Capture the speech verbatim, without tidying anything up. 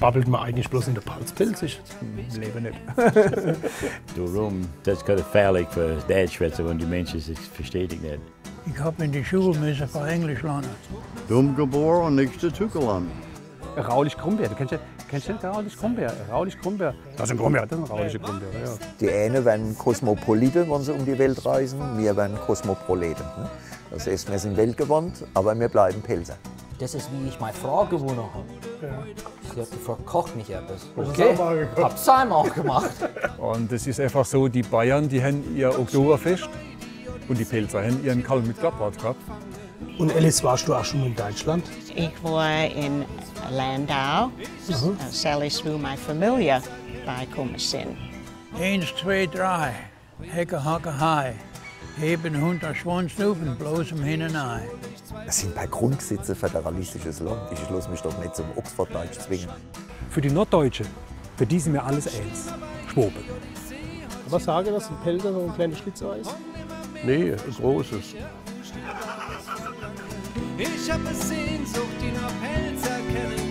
Babbelt mer eigentlich bloß in de Palz Pälzisch? Im Lewe net. Drum, des is gefährlich für Deitschschwätzer, wenn die Mensche sich verständigen net. Ich hab in die Schul misse für Englisch lerne. Dumm gebore un nix dezugelernt. Raulich Grumbeer, du kennst ja, kennst du den Raulich Grumbeer? Raulich Grumbeer. Das is en Grumbeer, das is en raulicher Grumbeer, ja. Die eene werre Kosmopolite, wenn se um die Welt reise, mir werre Kosmoprolete. Ne? Das heißt, mir sin weltgewandt, awwer mir bleiwe Pälzer. Das is, wie ich mei Fraa gewunne hab. Ja. Sie hat gefragt, koch mich etwas. Okay, hab's selber gemacht. Un es is einfach so, die Bayern, die hän ihr Oktoberfest un die Pälzer hän ihren Karl mit Klappbart gehabt. Und Alice, warst du auch schon in Deutschland? Ich war in Landau. Mhm. Äh, das is, wo mei Familie beikumme sin. Eens, zwee, drei. Hecke, hacke, hei. Heben Hund der Schwanz auf und bloß im Hinnenei. Mir sin bei Grundgesetze föderalistisches Land. Ich loss mich doch net zum Oxforddeutsch zwinge. Für die Norddeutsche, für die sin mir alles eens. Schwobe. Kann man sagen, dass ein Pälzer so ein kleines Schlitzohr ist? Nee, ein großes. Ich hab Sehnsucht, die Pälzer kennen.